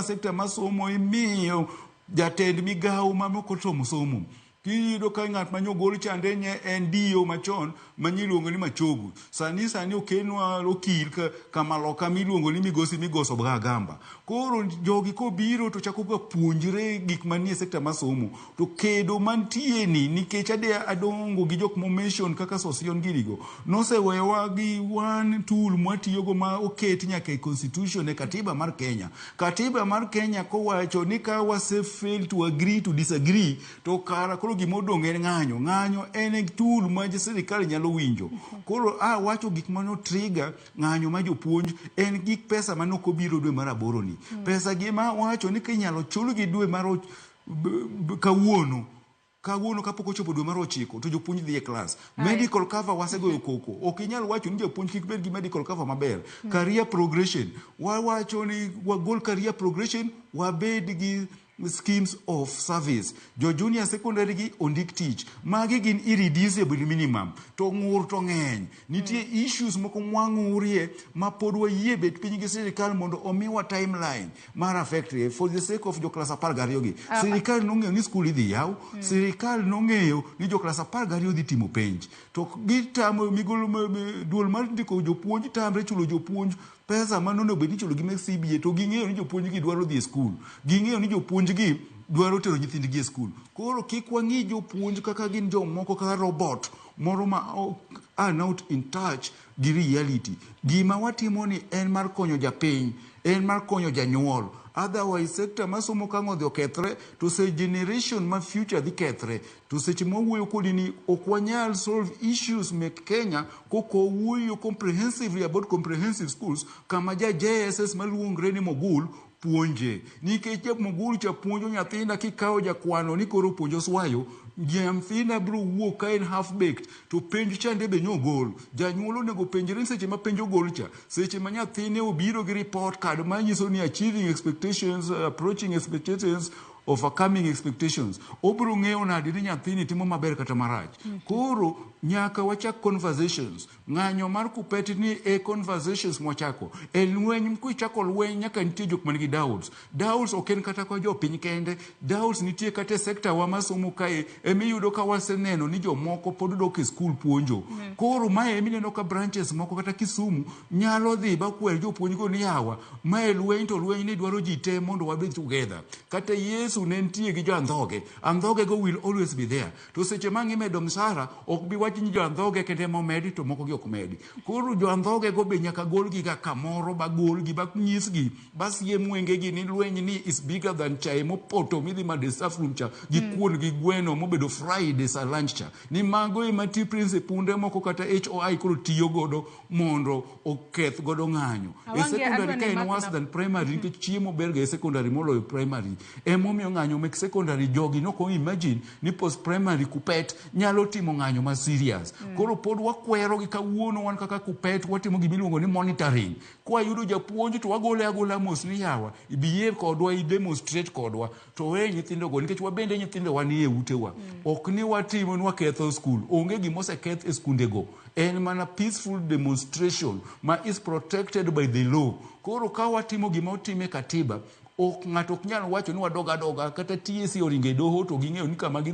Sekta mar somo imiyo jatend migawo mamoko somo somo. Kiyudo ka ng'at ma nyogol chande nye en DO machon ma nyiluongo ni Machogu. Sani sani okelnwa okil kamaloka miluongo ni Migosi Migoso Bwagamba. Koro jogi kobiro to chako ga puonjre gik manie sekta mar somo. To kedo mantie ni nikech ade adongo gi jok mo mention kaka Sosion girigo nosewewa gi one tool mwatiyogo ma oket nyaka e constitution e katiba mar Kenya. Katiba mar Kenya kowacho ni ka wase fail to agree to disagree to kara koro gima odong' en ng'anyo. Ng'anyo en tool ma sirikal nyalo winjo. Koro a wacho gik mano trigger ng'anyo ma jopuonj en gik pesa mane ok obiro dwe mar aboro ni. Pesa gi ma wacho ni kinyalo chulgi dwe mar kawuono kawuono kapok ochopo dwe mar 9 to jopuonj dhi e klas. Medical cover wasegoyo koko. Ok inyal wacho ni japuonj kik bed gi medical cover maber. Career progression. Wawacho ni wagol career progression, wabed gi schemes of service. Jo junior secondary gi ondik tich. Magi gin irreducible minimum. To ng'ur to ng'eny. Nitie issues moko mwang'urie ma pod wayie bet piny gi sirikal mondo omiwa timeline mar affect for the sake of jo klas 12 gi. Sirikal nong'eyo ni skul idhi yaw. Sirikal nong'eyo ni jo klas 12 dhi timo penj. To gitamo migolo duol mar ndiko jopuonj tamre chulo jopuonj pesa ma nonego bed ni ichulo gi mek CBA to ging'eyo ni jopuonj gi dwaro dhi e skul. Ging'eyo ni jopuonj gi dwaro tero nyithindgi e skul. Koro kik wang'i jopuonj kaka gin jomoko kaka robot moro ma are not in touch gi reality. Gima watimo ni en mar konyo japiny, en mar konyo janyuol. Otherwise sector mar somo ka ang' odhi okethre to se generation ma future dhi kethre. To seche ma wawuoyo kodi ni ok wanyal solve issues mek Kenya kok wawuoyo comprehensively about comprehensive schools kama ja JSS maluongre ni Mogul puonje. Nikech ja Mogul cha puonjo nyathina kikawo jakwano ni koro puonjo swayo, nyathina biro wuok ka en half baked to penj chande be nyogol. Janyuol onego penjre ni seche ma penj ogol cha, seche ma nyathine obiro gi report card manyiso ni achieving expectations, approaching expectations, overcoming expectations, obiro ng'eyo nade ni nyathini timo maber kata marach. Koro nyaka wachak conversations. Ng'anyo mar Kuppet ni e conversations mwachako. E lweny kichako lweny nyaka nitie jok man gi doubts. Doubts ok en kata kwa jopiny kende. Doubts nitie kata e sector wa masomo kae emiyudo ka waseneno ni jomoko pod dok e skul puonjo. Koro mae emineno ka branches moko kata Kisumu nyalo dhi ba kwer jopuonj go ni yawa mae lweny to lweny ni dwaro ji te mondo wabed together. Kata Yesu ne nitie gi jo andhoge. Andhoge go will always be there. To seche ma imedo msara ok bi wach ni jo andhoge kende ema omedi to moko gi ok medi. Koro jo andhoge go be nyaka golgi ga kamoro ba golgi ba nyisgi ba siem wengegi ni lweny ni is bigger than chae mopoto midhi madho e staff room cha gi kuon gi gweno mobedo fried e sa lunch cha. Ni mago ema ti prince punde moko kata HOI koro tiyo godo mondo oketh godo ng'anyo. E Awangi secondary adwa ka ni en mak worse na than primary nikech chiemo ber ga e secondary moloyo primary. Emomiyo ng'anyo mek secondary jogi nok imagine ni post primary Kuppet nyalo timo ng'anyo ma serious. Koro pod wakwero gi kawuono wan kaka Kuppet watimo gimiluongo ni monitoring. Kwayudo japuonj to wagole agola mos ni yawa ibiyie kodwa i demonstrate kodwa to we nyithindo go nikech wabende nyithindo wa nie utewa. Ok ni watimo ni waketho skul. Onge gima oseketh e skundego. En mana peaceful demonstration ma is protected by the law. Koro ka watimo gima otim e katiba, ok ng'ato ok nyal wacho ni wadog adoga kata TSC oringo e doho to ging'eyo ni kama gidhi.